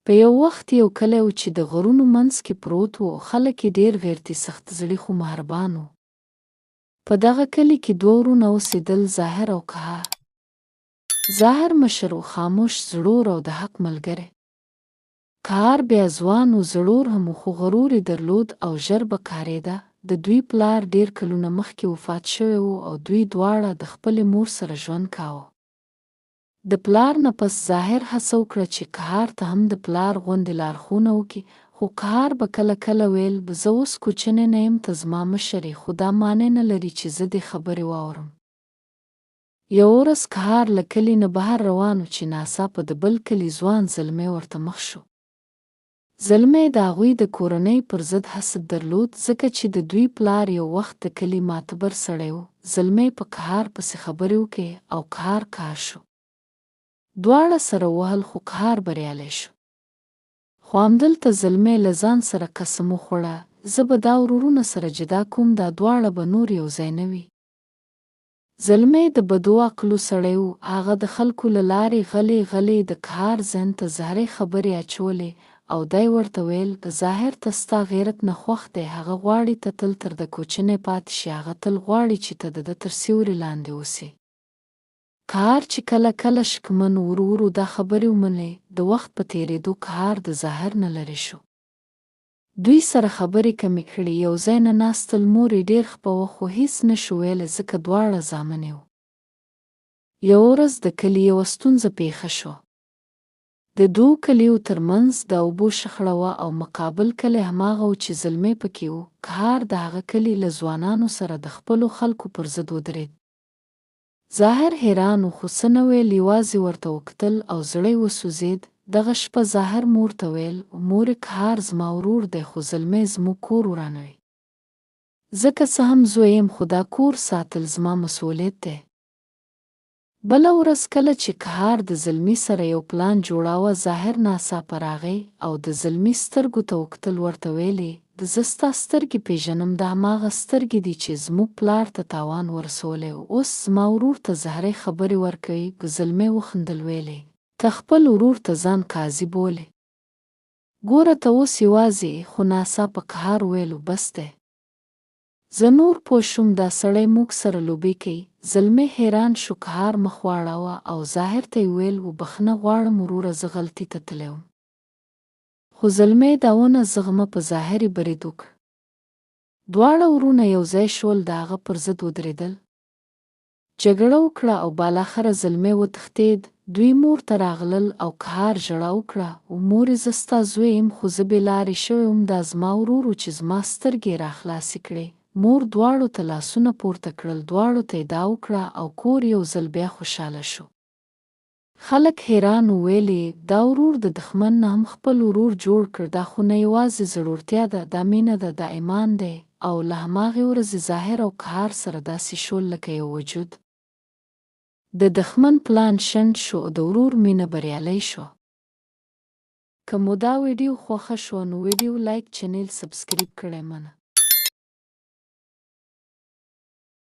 په یو وخت یو کلی و چې د غرونو منځ کې پروت و او خلک یې ډېر غیرتي سخت زړي خو مهربان وو. په دغه کلي کې دوه ورونه اوسېدل ظاهر او قهار. ظاهر مشر و، خاموش، زړور او د حق ملګری. قهار بیا ځوان و، زړور هم و خو غرور یې درلود او ژر به قهرېده. د دوی پلار ډېر کلونه مخکې وفات شوی و او دوی دواړه د خپلې مور سره ژوند کاوه. د پلار نه پس ظاهر هڅه وکړه چې قهار ته هم د پلار غوندې لارښونه وکړي، خو قهار به کله کله ویل، زه اوس کوچنی نه یم ته زما مشر یې خو دا معنی نه لري چې زه دې خبرې واورم. یوه ورځ قهار له کلي نه بهر روان و چې ناڅاپه د بل کلي ځوان زلمی ورته مخ شو. زلمی د هغوی د کورنۍ پر ضد حسد درلود، ځکه چې د دوی پلار یو وخت د کلي معتبر سړی و، زلمی په قهار پسې خبرې وکړې او قهار قهر شو. دواړه سره ووهل خو قهار بریالی شو. خو همدلته زلمی له ځان سره قسم وخوړه، زه به دا ورورونه سره جدا کوم، دا دواړه به نور یو ځای نه وي. زلمی د بدو عقلو سړی و، هغه د خلکو له لارې غلی غلی د قهار ذهن ته زهرې خبرې اچولې او دی ورته ویل، ظاهر ته ستا غیرت نه خوښ دی، هغه غواړي ته تل تر ده کوچنی پاتې شې، هغه تل غواړي چې ته د ده تر سیوري لاندې اوسې. قهار چې کله کله شکمن و، ورو ورو دا خبرې ومنلې، د وخت په تېرېدو قهار د ظاهر نه لرې شو. دوی سره خبرې کمې کړې، یو ځای نه ناستل، مور یې ډېر خپه وه خو هیڅ نه شو ویلی ځکه دواړه زامن یې وو. یوه ورځ د کلي یوه ستونزه پېښه شوه. د دوو کلیو تر منځ د اوبو شخړه وه او مقابل کلی هماغه و چې زلمی پکې و، قهار د هغه کلي له ځوانانو سره د خپلو خلکو پر ضد ودرېد. ظاهر حېران و خو څه نه وېل یوازې ورته وکتل او زړه یې وسوځېد، دغه شپه ظاهر مور ته وېل، مورې قهار زما ورور دی خو زلمی زموږ کور ورانوي. زه که څه هم زوی یم خو دا کور ساتل زما مسوولیت دی. بله ورځ کله چې قهار د زلمي سره یو پلان جوړاوه ظاهر ناڅاپه راغی او د زلمي سترګو ته وکتل ورته ویل یې، زه ستا سترګې پېژنم دا هماغه سترګې دي چې زموږ پلار ته تاوان ورسولی و اوس زما ورور ته زهرې خبرې ورکوي زلمي وخندل ویل یې، ته خپل ورور ته ځان قاضي بولې ګوره ته اوس یوازې یې خو ناڅاپه قهار ویل بس دی. زه نور پوه شوم دا سړی موږ سره لوبې کوي، زلمی حېران شو قهار مخ واړاوه او ظاهر ته یې وویل وبخښنه غواړم وروره زه غلطي ته تللی وم. خو زلمی دا ونه زغمه په ظاهر یې برید وکړ. دواړه ورونه یو ځای شول د هغه پر ضد ودرېدل. جګړه وکړه او بالاخره زلمی وتښتېد، دوی مور ته راغلل او قهار ژړا وکړه، و مورې زه ستا زوی یم خو زه بې لارې شوی وم دا زما ورور و چې زما سترګې یې راخلاصې کړې، مور دواړو ته لاسونه پورته کړل دواړو ته یې دعا وکړه او کور یو ځل بیا خوشاله شو. خلک حېران وو ویل یې، دا ورور د دښمن نه هم خپل ورور جوړ کړ دا خو نه یوازې زړورتیا ده دا مینه ده دا ایمان دی او له هماغې ورځې ظاهر او قهار سره داسې شول لکه یو وجود. د دښمن پلان شنډ شو او د ورور مینه بریالۍ شوه. که مو دا ویډیو خوښه شوه نو ویډیو لایک چنیل سبسکریب کړی منه.